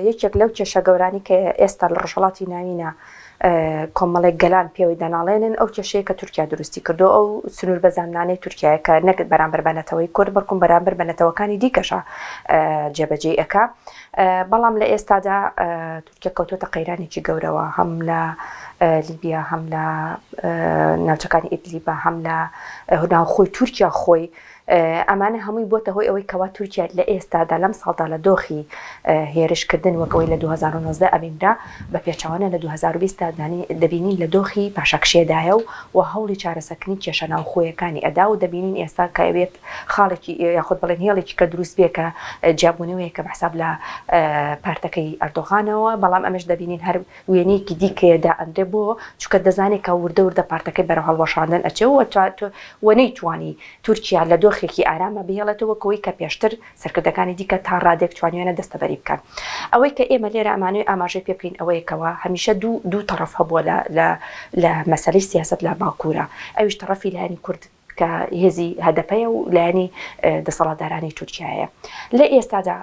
یەکێک لەو کێشە گەورانی کە ئێستا لە ڕۆژهەڵاتی ناوینە کۆمەڵێک گەلان پێوەی دەناڵێنن ئەو کێشەیە کە تورکیا دروستی کردو ئەو سنوور بەزاندنانەی تورکیایە کە نەک بەرامبەر بە نەتەوەی کورد بەڵکم بەرامبەر بە نەتەوەکانی دیکەشە جێبەجێی ئەکا بەڵام لە ئێستادا تورکیا کەوتۆتە قەیرانێکی گەورەوە هەم لە لیبیا هەم لە ناوچەکانی ئیدلیبە هەم لە ناوخۆی تورکیا خۆی ئەمانە هەمووی بۆتە هۆی ئەوەی کەوا تورکیا لە ئێستادا لەم ساڵدا لە دۆخی هێرش کردن وەک ئەوەی لە 2019 ئەبینرا بە پێچەوانە لە 2020 دا دەبینین لە دۆخی پاشەکشێدایە و و هەوڵی چارەسەکردنی کێشە ناوخۆیەکانی ئەدا و دەبینین ئێستا کە ئەوێت خاڵێکی یاخود بڵێن هێڵێکی کە دروست بێ کە جیابوونەوەیەکە بە حساب لە پارتەکەی ئەردۆغانەوە بەڵام ئەمەش دەبینین هەر وێنەیەکی دیکەیە دائەنرێ بۆ چونکە دەزانێ کە وردە وردە پارتەکەی بەرەو هەڵوەشاندن ئەچێ و و نەیتوانی تورکیا لە دۆخێکی ئاراما بهێڵێتەوە وەک ئەوەی کە پێشتر سەرکردەکانی دیکە تا ڕادەیەک توانیویانە دەستەبەری بکەن. ئەوەی کە ئێمە لێرە ئەمانەوێ ئاماژەی پێ بکەین ئەوەیە کەوا هەمیشە دوو دوو تەڕەف هەبووە لە لە لە مەسەلەی سیاسەت لە باکوورا ئەویش تەڕەفی لایەنی کورد کە هێزی هەدەپەیە و لایەنی دەسەڵاتدارانی تورکیایە. لە ئێستادا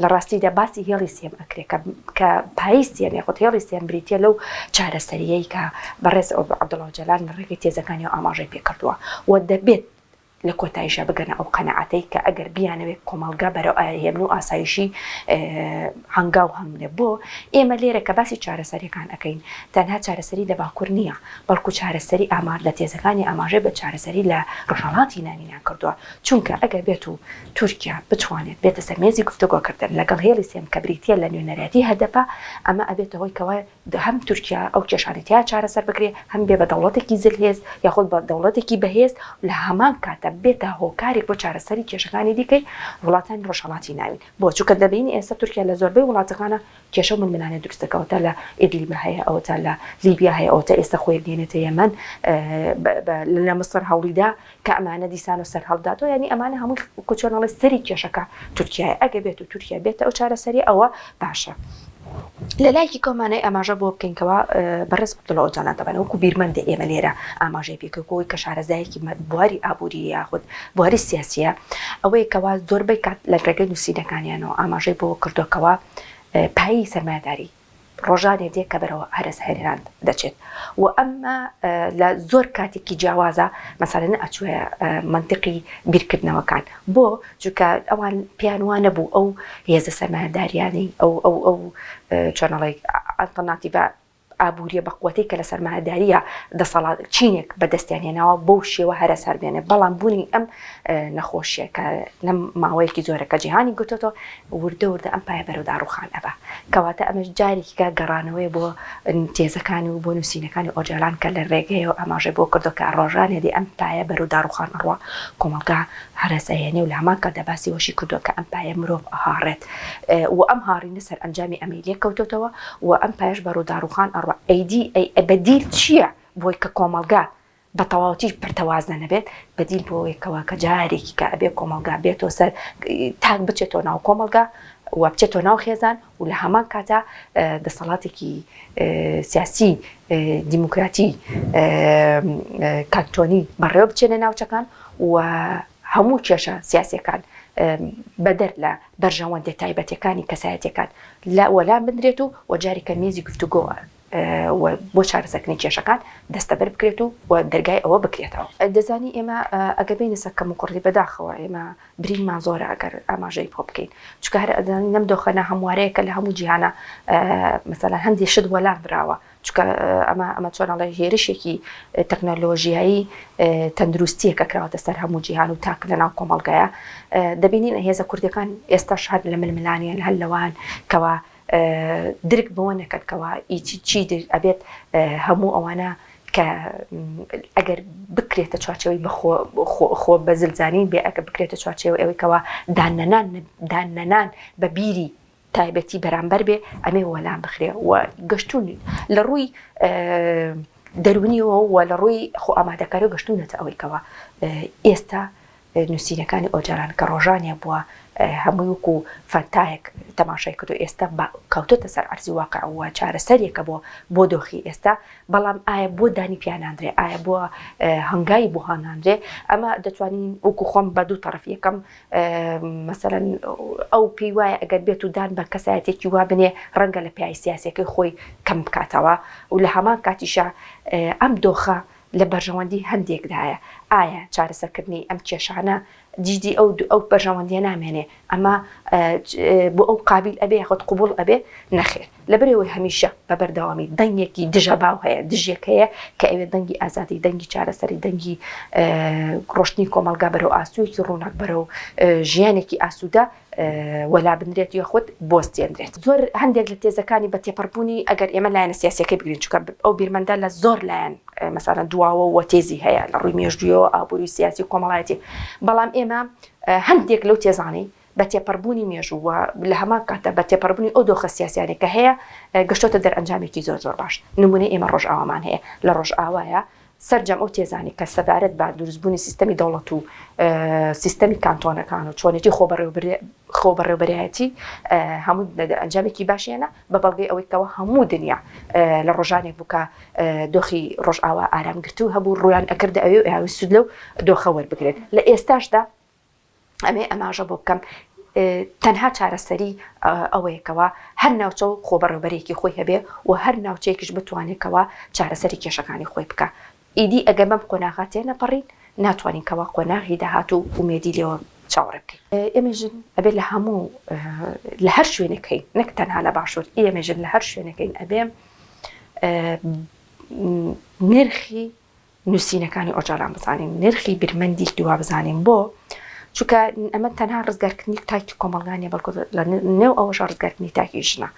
لە ڕاستیدا باسی هێڵی سێم ئەکرێ کە کە پایەی سێم یاخود هێڵی سێم بریتیە لەو چارەسەرییەی کە بەڕێز عەبدوڵا ئۆجالان لە ڕێگەی تێزەکانیەوە ئاماژەی پێکردووە و دەبێت لە کۆتاییشا بگەنە ئەو قەناعەتەی کە ئەگەر بیانەوێت کۆمەڵگا بەرەو هێمن و ئاسایشی هەنگاو هەڵنێ بۆ ئێمە لێرە کە باسی چارەسەریەکان ئەکەین تەنها چارەسەری لە باکوور نییە بەڵکو چارەسەری ئامار لە تێزەکانی ئاماژەی بە چارەسەری لە ڕۆژهەڵاتی ناوینان کردووە چونکە ئەگەر بێت و تورکیا بتوانێت بێتە سەر مێزی گفتوگۆکردن لەگەڵ هێڵی سێم کە بریتییە لە نوێنەرایەتی هەدەپە ئەمە ئەبێتە هۆی کەوا هەم تورکیا ئەو کێشانەی تیا چارەسەر بکرێ هەم بێ بە دەوڵەتێکی زلهێز یاخود بە دەوڵەتێکی بەهێز لە هەمان کاتە بێتە هۆکارێک بۆ چارەسەری کێشەکانی دیکەی وڵاتانی ڕۆژهەڵاتی ناوین بۆ چونکە دەبینی ئێستا تورکیا لە زۆربەی وڵاتەکانە کێشە و ململانێ دروست دەکا ئەوەتا لە ئیدلیبە هەیە ئەوەتا لە لیبیا هەیە ئەوەتا ئێستا خۆی دێنێتە یەمەن لە مسڕ هەوڵیدا کە ئەمانە دیسان و سەر هەڵداتەوە یانی ئەمانە هەمووی وەکو چۆن ئەڵێ سەری کێشەکە تورکیایە ئەگە بێت و تورکیا بێتە ئەو چارەسەریە ئەوە باشە. لە لایەکی کۆمانەی ئاماژە بۆ بکەین کەوا بەڕێز عەبدوڵا ئۆجالان دەبەن وەکو بیرمەندە ئێمە لێرە ئاماژەی پێ کرد کە شارەزایەکی بواری ئابووری یاخود بواری سیاسیە ئەوەیە کەوا زۆربەی کات لە ڕێگەی نووسینەکانیانەوە ئاماژەی بۆ کردووە کەوا پایەی سەرمایەداری ڕۆژانێ دێ کە بەرەوە هەرەسهێنان دەچێت و ئەمە لە زۆر کاتێکی جیاوازە مەسەلەن ئەچوە مەنتقی بیرکردنەوەکان بۆ چونکە ئەوان پێیان وا نەبوو ئەو هێزە سەرمایەداریانەی ئەو ئەو ئەو چۆنەڵی ئەلتەرناتیڤە ئابووریە بەقوەتەی کە لە سەرمایەداریە دەسەڵات چینێک بەدەستیان هێناوە بەو شێوە هەرەس هەربێنێ بەڵام بوونی ئەم نەخۆشیە کە لەم ماوەیەکی زۆرە کە جیهانی گرتۆتەوە وردە وردە ئەم پایە بەرەو داڕوخان ئەبا. کەواتە ئەمەش جارێکی کە گەڕانەوەیە بۆ تێزەکانی و بۆ نووسینەکانی ئۆجالان کە لە رێگەیەوە ئاماژەی بۆ کردووە کە رۆژانێ دێ ئەم پایە بەرەو داڕوخان ئەڕوا، کۆمەڵگا هەرەس ئەهێنێ و لە هەمان کاتدا باسی ئەوەشی کردووە کە ئەم پایە مرۆڤ ئەهاڕێت و ئەم هاڕینە سەرئەنجامی ئەمەی لێ کەوتۆتەوە و ئەم پایەش بەرەو داڕوخان ئەڕوا. ئەیدی ئەی بەدیل چییە بۆی کە کۆمەڵگا بە تەواوەتیش پەرتەوازە نەبێت، بەدیل بۆ ئەوەیە کەوا کە جارێکی کە ئەبێ کۆمەڵگا بێتەوە سەر تاک بچێتەوە ناو کۆمەڵگا و بچێتەوە ناو خێزان و لە هەمان کاتا دەسەڵاتێکی سیاسی دیموکراتی کانتۆنی بەڕێوە بچێنە ناوچەکان و هەموو کێشە سیاسیەکان بەدەر لە بەرژەوەندە تایبەتەکانی کەسایەتەکان لە وەلام بدرێت و و جارێکە مێزی گفتوگۆ و بۆ چارەسەرکردنی کێشەکان دەستەبەر بکرێت و و دەرگای ئەوە بکرێتەوە. دەزانی ئێمە ئەگەر بێینە سەر کەموکوڕی بەداخەوە ئێمە برینمان زۆرە ئەگەر ئاماژەی بۆ بکەین چونکە هەر ئەزانین لەم دۆخە ناهەموارەیە کە لە هەموو جیهانە مەسەلەن هەندێ شت وەلام براوە چونکە ئەمە ئەمە چۆن ئەڵێ هێرشێکی تەکنەلۆژیایی تەندروستیە کە کراوەتە سەر هەموو جیهان و تاک لە ناو کۆمەڵگایە دەبینین هێزە کوردەکان ئێستاش هەر لە ململانێن هەر لەوان کەوا درک بەوە نەکەن کەوا ئیچی چی ئەبێت هەموو ئەوانە کە ئەگەر بکرێتە چوارچێوەی بە خۆ بە زلزانین بێ ئەگەر بکرێتە چوارچێوەی ئەوەی کەوا داننەنان داننەنان بە بیری تایبەتی بەرامبەر بێ ئەمێ وەلام بخرێ و گەشتون لە ڕووی دەرونیەوە و لە ڕووی خۆ ئامادەکاری گەشتونەتە ئەوەی کەوا ئێستا نووسینەکانی ئۆجالان کە ڕۆژانێ بووە. هەمووی وەکو فانتایەک تەماشای کردو ئێستا کەوتۆتە سەر عەرزی واقع و چارەسەریەکە بۆ بۆ دۆخی ئێستا بەڵام ئایا بۆ دانی پیاناندرێ ئایا بۆ هەنگاوی بۆ هەڵناندرێ ئەمە دەتوانین وەکو خۆم بە دوو تەڕەف یەکەم مەسەلەن ئەو پێی وایە ئەگەر بێت و دان بە کەسایەتێکی وا بنێ ڕەنگە لە پای سیاسەکەی خۆی کەم بکاتەوە و لە هەمان کاتیشا ئەم دۆخە لە بەرژەوەندی هەندێکدایە ئایا چارەسەرکردنی ئەم کێشانە دیدی ئەو ئەو بەرژەوەندیە نامێنێ ئەمە بۆ ئەو قابیل ئەبێ یاخود قبوڵ ئەبێ؟ نەخێر لەبەرئەوەی هەمیشە بە بەردەوامی دەنگێکی دژە باو هەیە دژێک هەیە کە ئەوێ دەنگی ئازادی دەنگی چارەسەری دەنگی ڕۆشتنی کۆمەڵگا بەرەو ئاسوویەکی ڕووناک بەرەو ژیانێکی ئاسوودە وەلا بنرێت یاخود بوەستێنرێت. زۆر هەندێک لە تێزەکانی بە تێپەڕبوونی ئەگەر ئێمە لایەنە سیاسیەکەی بگرین چونکە ئەو بیرمەندە لە زۆر لایەن مەسەلەن دواوە و تێزی هەیە لە ڕووی مێژوویەوە ئابووری و سیاسی و کۆمەڵایەتی بەڵام ئێمە هەندێک لەو تێزانەی بە تێپەڕبوونی مێژوو و لە هەمان کاتدا بە تێپەڕبوونی ئەو دۆخە سیاسیانەی کە هەیە گەشتۆتە دەرئەنجامێکی زۆر زۆر باش نمونەی ئێمە ڕۆژئاوامان هەیە لە ڕۆژئاوایە سەرجەم ئەو تێزانەی کە سەبارەت بە دروستبوونی سیستەمی دەوڵەت و سیستەمی کانتۆنەکان و چۆنێتی خۆبەڕێوبەرایەتی هەموو دەرئەنجامێکی باشی هێنا بە بەڵگەی ئەوەی کەوا هەموو دنیا لە ڕۆژانێک بوو کە دۆخی ڕۆژئاوا ئارامگرتوو هەبوو ڕوویان ئەکردە ئەوێ و ئەیانویست سوود لەو دۆخە وەربگرن لە ئێستاشدا ئەمێ ئەماژە بۆ بکەم تەنها چارەسەری ئەوەیە کەوا هەر ناوچە و خۆبەڕێوبەرێکی خۆی هەبێ و هەر ناوچەیەکیش بتوانێت کەوا چارەسەری کێشەکانی خۆی بکا ئیدی ئەگەر بەم قۆناغا تێنەپەڕین ناتوانین کەوا قۆناغی داهاتوو ئومێدی لێوە چاوەڕێ بکەین. ئێمەی ژن ئەبێ لە هەموو لە هەر شوێنێک هەین نەک تەنها لە باشوور ئێمەی ژن لە هەر شوێنێک هەین ئەبێ نرخی نووسینەکانی ئۆجالان بزانین، نرخی بیرمەندی دوا بزانین، بۆ؟ چونکە ئەمە تەنها ڕزگارکردنی تاکی کۆمەڵگا نیە، بەڵکو لە نێو ئەوەشا ڕزگارکردنی تاکی ژنە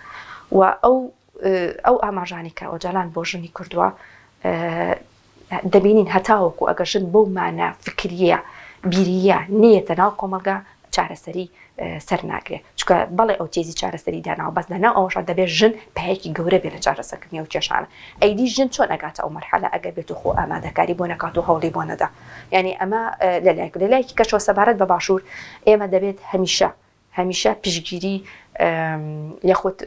و ئەو ئەو ئاماژانەی کە ئۆجالان بۆ ژنی کردووە دەبینین هەتاوەکو ئەگەر ژن بەو مانا فکریە بیریە نەیەتە ناو کۆمەڵگا چارەسەری سەر ناگرێ چونکە بەڵێ ئەو تێزی چارەسەری داناوە بەس لەناو ئەوەشا دەبێ ژن پایەکی گەورە بێ لە چارەسەرکردنی ئەو کێشانە ئەیدی ژن چۆن ئەگاتە ئەو مەرحەلە ئەگەر بێت و خۆ ئامادەکاری بۆ نەکات و هەوڵی بۆ نەدا یانی ئەمە لەلایەک لەلایەکی کەشەوە سەبارەت بە باشوور ئێمە دەبێت هەمیشە هەمیشە پشتگیری یاخود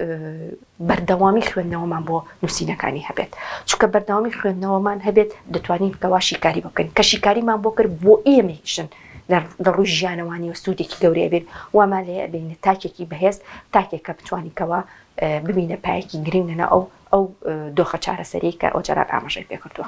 بەردەوامی خوێندنەوەمان بۆ نووسینەکانی هەبێت چونکە بەردەوامی خوێندنەوەمان هەبێت دەتوانین کەوا شیکاری بۆ بکەین کە شیکاریمان بۆ کرد بۆ ئێمەی ژن لە ڕووی ژیانەوانیەوە سوودێکی گەورەی ئەبێت وامان لێ ئەبینە تاکێکی بەهێز تاکێک کە بتوانین کەوا ببینە پایەکی گرنگ لەناو ئەو ئەو دۆخە چارەسەریەی کە ئۆجەلان ئاماژەی پێکردووە.